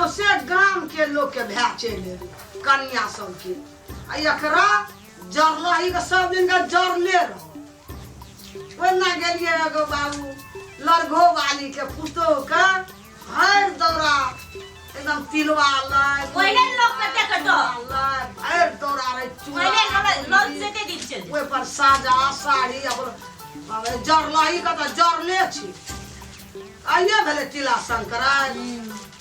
सौंसे गाम के लोग के भए चलि एलै कनिया सबके आ एकरा जरलही के सब दिन के जरले रह ओना गेलियै एगो बाबू लड़घो वाली के पुतोह के भरि दौरा एकदम तिलवा लाय पहिले लोक के देख डर। लाय भरि दौरा रहे चूड़ा पहिले हमरा लग से दे दी चल ओहि पर साजा साड़ी अपन जरलही के तऽ जरले छी आइए भेलै तिला संक्रांति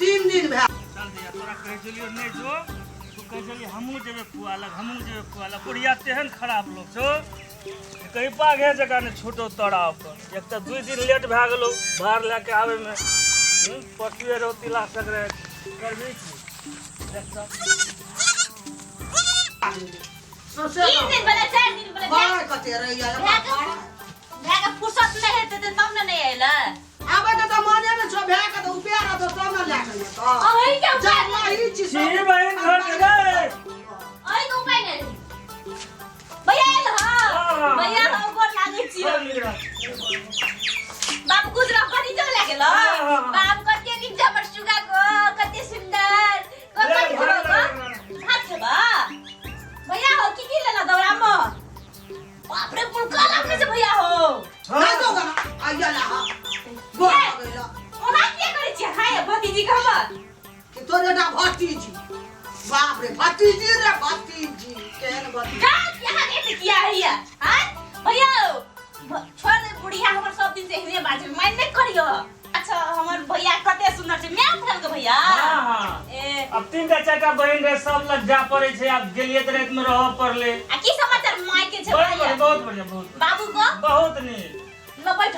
3 दिन भए चल भैया, तोरा कहै छलियौ नहि जो, तू कहै छलियै हमहूँ जेबै फुआ लग, हमहूँ जेबै फुआ लग। बुढ़िया तेहन खराब लोक छौ जे कहीं बाघे जकाँ नहि छूटौ तोरा ऊपर। एक तऽ 2 दिन लेट भए गेलौ भार लए के आबैमे। परसुए रहौ तिला संक्रांति, करबही की? देख तऽ। सौंसे 3 दिन भेलै, 4 दिन भेलै। बड़ कते रहैया भए के फुर्सत नहि हेतै तऽ तब ने नहि अयलै। आबै के तऽ मने नहि छौ। भए के तऽ उपाय रहतौ तब ने लए के जेतौ। अहीं के उपाय जरलही छी सब। छी बहिन घर रे। अहीं के उपाय नहि भैया आयल। हँ भैया, हम गोर लागै छियौ। बाबू गुजरा भतीजो लए गेल। हाँ। बाबू, कते नीक छै हमर सुगा गो, कते सुंदर। ले, कथी भात खेबा गो? ले। भात खेबा? भैया हो, की की लेला दौरा में? बाप रे, पुलका लागै छै भैया हो। नहि दो गाना आइया ला हा गोर लगैला। ओना किया करै छियै हाय भतीजी के हमर? कि तोरे टा भतीजी? बाप रे, भतीजी रे भतीजी, केहन भतीजी? का यहाँ के किया हैया? हां भैया, छोड़ दे, बुढ़िया हमर सब दिन से एहने बाजे, मान नहीं करियो। अच्छा, हमर भैया कते सुंदर छै, मैं भेल के भैया। हाँ। ए। अब तीन टा चारि टा बहिन रहे, सब लग जा पड़े छै। आब गेलियै तऽ रातिमे रहऽ पड़लै। आ की समाचार माय के छै? बहुत भैया? बढ़िया, बहुत बढ़िया, बहुत बढ़िया। बाबू को? बहुत नीक। लो बैठ,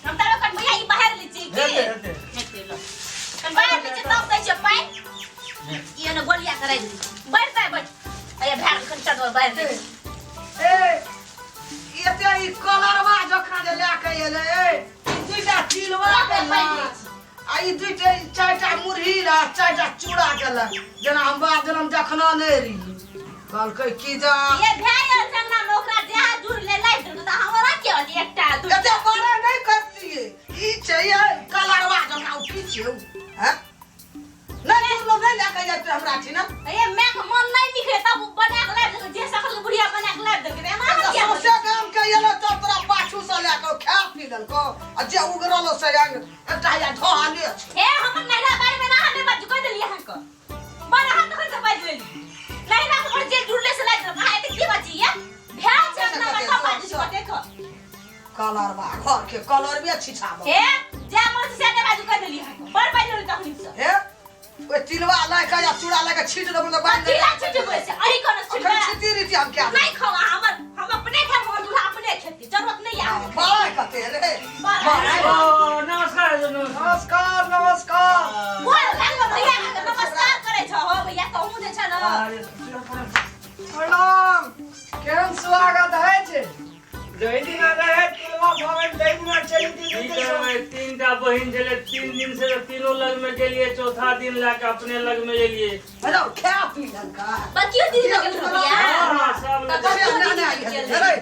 हम तारो कन भैया ई बाहर ली छी की? हेतै, हेतै। हेतै, लो कन बाहर ली छी तब दै छै पाइ। ई ने गोलिया कराइ दी। बैठ पाइ, बैठ। अरे भैया, कन चढ़ बाहर ली। ए, एते ई कलरवा जखन जे लए के एलै, ए, ई दुइटा तिलवा के लए आ ई दुइटा चारिटा मुरही रह, चारिटा चूड़ा के लए, जेना हम बाप जनम देखना नहि रही। कहलकै की जा ये भैया संगना में ओकरा जे जुड़ ले लाइट देलकै त हमरा के होती एकटा दू। एते बड़ा नहि करतियै। ई छै ये कलरवा जकाँ, ओ की छै उ? हैं? नहि जुड़लो, नहि लए के जेतै हमरा छी ने। ये मैं के मन नहीं निकले तब उ बना के लाइट देलकै, जे सकल बुढ़िया बना के लाइट देलकै, एना तऽ किया? सौंसे गाम के एलो तऽ तोरा पाछू से लए कऽ खा पी लेलको आ जे उगरलो से अंग एकटा या ढहले छै। हे, हमर नैहरा बारे में ना हमें बाजू, कह देलियै अहाँ के बड़ अहाँ तखन से बाजि लेली। नैहरा के हमर जे जुड़ले से लाइट देलकै, अहाँ एते की बाजी? ये भेल छै अपना बड़का बाजू छै, देखो। कलरवा घर के कलरवे छिछाबो। हे, जे मन से ने बाजू, कह देलियै अहाँ के बड़ बाजि लेली तखनी से। हे, ओहि तिलवा लए कऽ या चूड़ा लए कऽ छीट देबो तऽ बाजि तिला छिटबै से अही कोन अखन छिटबै? छिटी रीति हम क्या नहीं खाओ हमर, हम अपने खाब, हमर दूल्हा अपने खेती, जरूरत नहीं है अहाँके। बड़ा कते रे। बड़ा। ओ, नमस्कार हजुर, नमस्कार। नमस्कार, नमस्कार। गोर लागलो भैया, अहाँके नमस्कार करै छ हो भैया, तहूँ जे छ न। अरे, प्रणाम। केहन स्वागत है छै? जय दिना रहे तिलवा भवन, जय दिना चली की दी। करबै, तीन टा बहिन छलै, 3 दिन से तऽ तीनों लग में गेलियै, चौथा दिन लए के अपने लग में एलियै। हेलो, खा पी लेलका? बकियो दीदी लग गेल भैया। हाँ, सब लग। तब अरे, नहि नहि अरे,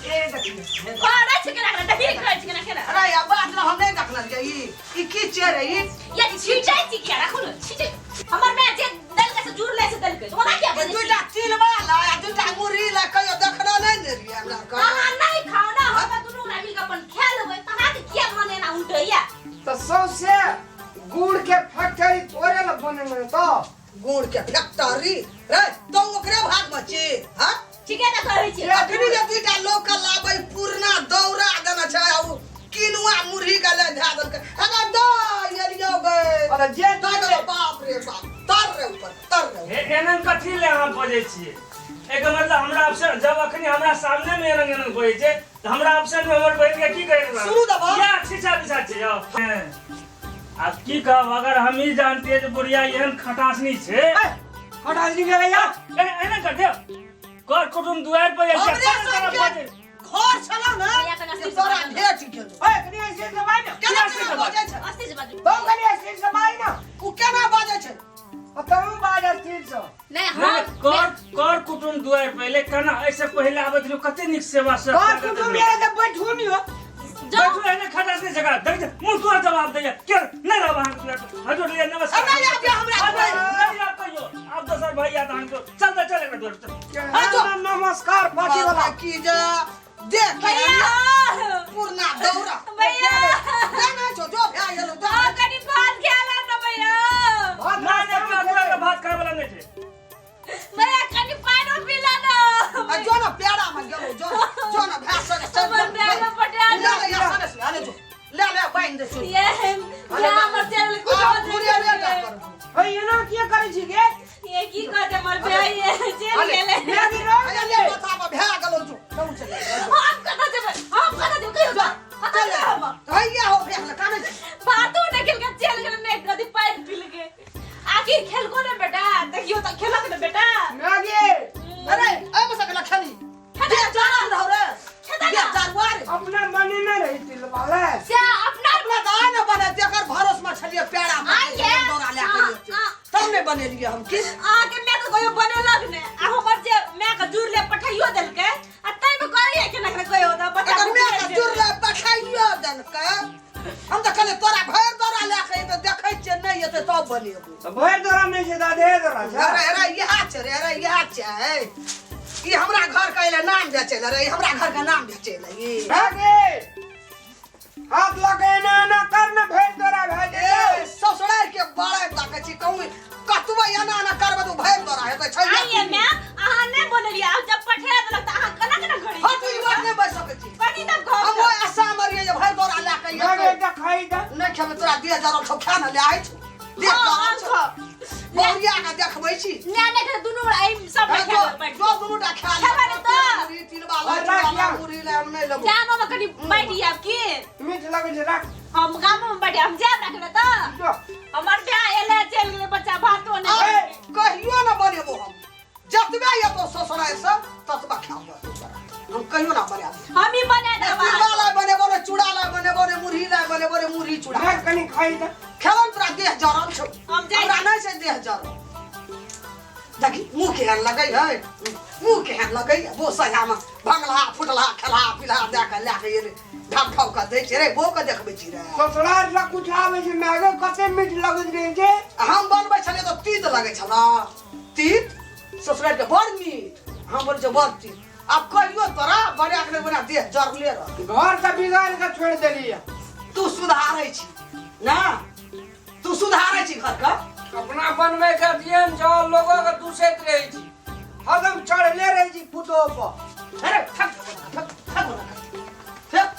ए देखिए। करै छै केना केना देखिए, करै छै केना केना। अरे, आ बात हम नहि देखलियै। ई ई की छै रे ई? या छिटै छी किया? राखू ने, छिटै। हमर माय जे देलकै से जुड़ले से देलकै, ओना किया ई बजै छी? दुइटा तिलवा ला आ दुइटा मुरही ला कहियो देखना नहि ने रहियै हमरा के। अहाँ नहीं खाओ ना, हम दुनू गोरा मिल के अपन खा लेबै, तऽ अहाँके किया मन एना उठैया? तऽ सौंसे गुड़ के फैक्ट्री तोरे लग बनेने तो। गुड़ के फैक्ट्री रे, तो ओकरे भाग में छी? हाँ। ठीके तऽ कहै छी। अखनी जे दुइटा लोक के लाबै पुरना दौरा देने छै आ उ किनुआ मुरही के ले धए देलकै। अगर दऽ एलियो गे। अरे जे दऽ देलौ, बाप रे बाप, तर रे ऊपर, तर रे। हे, एनन कथी ले अहाँ बजै छियै? एकर मतलब हमरा ऑप्शन जब अखनी हमरा सामने में एनन एनन बजै छै तऽ हमरा ऑप्शन में हमर बहिन के की कहै छै? शुरू दबाउ। या छिछा बिछा छै यौ। आब की कहब, अगर हम ई जानतियै जे बुढ़िया एहन खटासनी छै। खटासनी के या? एना कर दियौ, कर कुटुम दुआरि पर जाइ छै, हमरे तरह तरह सबके बजै। घर छलौ ने भैया कने से अस्थिर से तोरा बाजू। भेट गेल। ओए, कनी ऐसे से बाज ना। केना केना बजै छै? अस्थिर से बाजू। तो कनी ऐसे से बाज ना। उ केना बजै छै? आ तू बाज अस्थिर से। नहीं। नहीं, हम कर कर कुटुम दुआरि पहिले केना, एहिसँ पहिले आबैत रहियो, कते नीक सेवा सब कर कुटुम यार तऽ बैठू नि हो। जाओ। बैठू, एहने खटास नहीं जगह देख, मुंह तोरा जवाब दैया के नहीं रहब अहाँके दुआरि पर। हजूर लिए नमस्कार। अरे, आबे हमरा अरे, दुआरि। ने दुआर चल। जो। नमस्कार पार्टी वाला की जा देख भैया पूर्णा दौरा भैया दे नहीं छो जो भए गेलो जो आ कनी भात खाला न भैया भात ना ना तोरा दुआर के भात खाए वाला नहीं छै। भैया कनी पानो पीला न। आ जो न पेड़ा में गेलो जो जो न भए सके चल हमर बैग में पटा ले ले या सने से आने जो ले ले बांध दे छो। ये या हमर चल कुछ आ पूरे रे का करबो। है एना किया करै छी गे? ये की कहते हमर भाई ये जेल गेले। मैगी रह अरे ले माथा पर भए गेलो जो कहूं चले। हम कतऽ जेबै? हम कतऽ जेबै? कहियो जा कतऽ चल जेबै हम? हैया हो भए गेल काने छी। भातो नहि खेलके चलि गेलै ने एक रति पानि पी के। आखिर खेलको ने बेटा, देखियो तऽ खेलक ने बेटा। मैगी अरे ए बस अगला खेली खेता दे जान रहो रे खेता दे ना। जानवर अपना मने में रही तिलवाले से अपना अपना दाय न बने तेकर भरोस में छलिए पेड़ा पर आइए। दौड़ा ले के हाँ, हाँ। तब ने बनेलिए हम की अहाँके माय के कहियो बनेलक ने आ हमर जे माय के जुड़ले पठाइयो देलकै आ तैमे करैया केना केना कहियो तऽ बच्चा एकर भुखले माय के छै। जुड़ले पठाइयो देलकै। हम तऽ कहलियै तोरा भरि दौड़ा लए के एतै, देखै छियै नहि एतै तब बनेबो। तऽ भरि दौरा नहि छै तऽ आधे दौरा छै। अरे अरे इएह छै रे, अरे इएह छै। ई हमरा घर के एलै नाम बेचै लए रे, ई हमरा घर के नाम बेचै लए ई। मैगी हाथ लगे एना एना कर ने भरि दौरा भए ए जेतौ। ससुरारि के बड़े ताकै छी कहूँ कतबो एना एना करबै तऽ भरि दौरा हेतै छै। आइए माय, अहाँ नहि बनेलियै आ जब पठा देलक तऽ अहाँ केना केना करै हँ तू ई बात नहि बाजि सकै छी। कथी तब घर हम ओहि आशा मे रहियै जे भरि दौरा लए के मैगी एतै। एकटा खाइ दे। नहि खेबै तोरा देह जरल छौ, खा ने ले आइ छौ। देह जरल छौ। बौरिया के देखबै छी। नहि नहि तऽ दुनू गोरा एहि सब जो खेबै बैठ जो दुनू टा खा ले। खेबै ने तऽ? मुरही तिलबा लै और राख चूड़ा लै या। मुरही लै हम नहि लेबौ। गामो मे कनि बैठ जायब की? मीठ लगै छै राख। हम गामो मे बैठ हम जायब राखले तऽ जो। हमर भाय एलै चलि गेलै बच्चा भातो नहि आब खेलकै। कहियो न बनेबो हम। जतबे एतौ ससुरारि से ततबा खायब हम कहियो ना बनायब। हम ही बना ने देब तिलबा लै बनेबो ने चूड़ा लै बनेबो ने मुरही लै बनेबो ने मुरही चूड़ा। राख कनि खाइ दे। खेलम तोरा देह जरल छौ। हम जाइ हमरा नहि छै देह जरल। देखी मुँह केहन लगै है, मुँह केहन लगै है। बो सझामे भंगला फुटला खेला पिला दए के लए के एलै ढक ढक के दै छै रे बो के देखबै छी रे। ससुराल से कुछ आबै छै मैगी कते मीठ लगैत रहै छै। हम बनबै छलियै तऽ तीत लगै छल, तीत ससुराल के बड़ मीठ। हम बोलै छियै बड़ तीत। आब कहियो तोरा बना के नहि बना देह जरले रह। घर के बिगाड़ के छोड़ि देलियै। तू सुधारै छी ना, तू सुधारै छी घर के। अपना बनबै के दियन छौ लोगो के दूसैत रहै छी, हरदम चढ़ले रहै छी पुतोह पर। अरे ठक ठक ठक फेक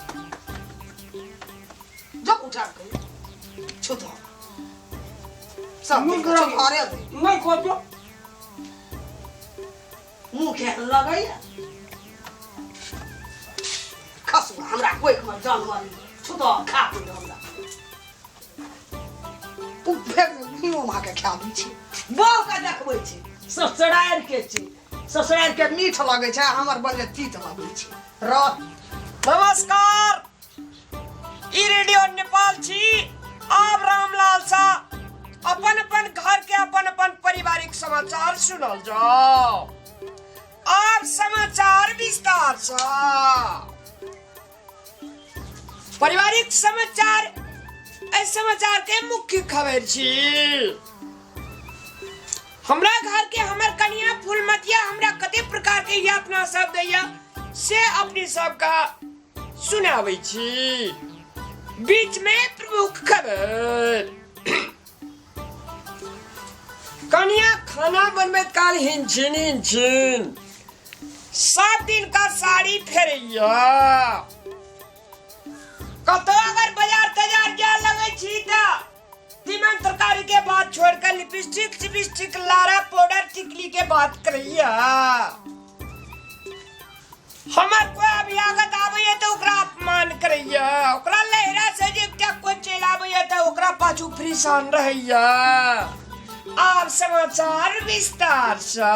जो उठा के छुत सब मुँह गरम। छुधारे दे। नहि खोजो। मुँह केहन लगैया खसुआ हमरा कोइ हमर जानवर छुत खा पी हमरा उ फेक घियो माके खा दै छी। बौह के देखबै छी ससुरारि के छी, ससुरारि के मीठ लगै छै हमर बनले तीत लगै छै। रह। नमस्कार, ई रेडियो नेपाल छी। आब रामलाल शाह अपन अपन घर के अपन अपन पारिवारिक समाचार सुनल जाओ। आब समाचार विस्तार से। पारिवारिक समाचार एहि समाचार के मुख्य खबर छी। हमरा घर के हमर कनिया फूलमतिया हमरा कते प्रकार के यातना सब दैया से अपने सबका सुनाबै छी। बीच में प्रमुख खबर। कनिया खाना बनबैत काल हिंचिन हिंचिन सब दिन का साड़ी फेरैया। कतौ अगर बाजार तजार जाय लगै छी तऽ तीमन तरकारी के बात छोड़ कर लिपस्टिक चिपस्टिक लारा पाउडर टिकली के बात करैया। हमर कोई अभियागत आबैया तऽ ओकरा अपमान करैया, ओकरा लहरा से जे एकटा कोई चलि आबैया तऽ ओकरा पाछू फ्रीसान रहैया। आब समाचार विस्तार से।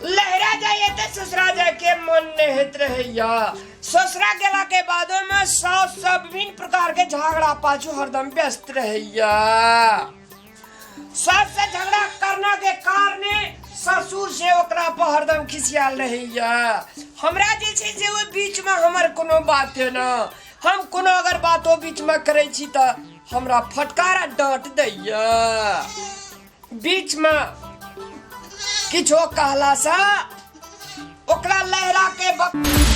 लहरा जाइए तऽ ससुरा जायके मन नहि होइत रहैया। ससुरा गेला के बादो में सास सब विभिन्न प्रकार के झगड़ा पाछू हरदम व्यस्त रहैया। सास से झगड़ा करना के कारणे ससुर से ओकरा पर हरदम खिसियाल रहैया। हमरा जे छै से ओहि बीच में हमर कोनो बात है ना, हम कोनो अगर बातो बीच में करै छी तऽ हमरा फटकार आ डांट दैया। बीच में किछो कहलासँ ओकरा लहरा के बक।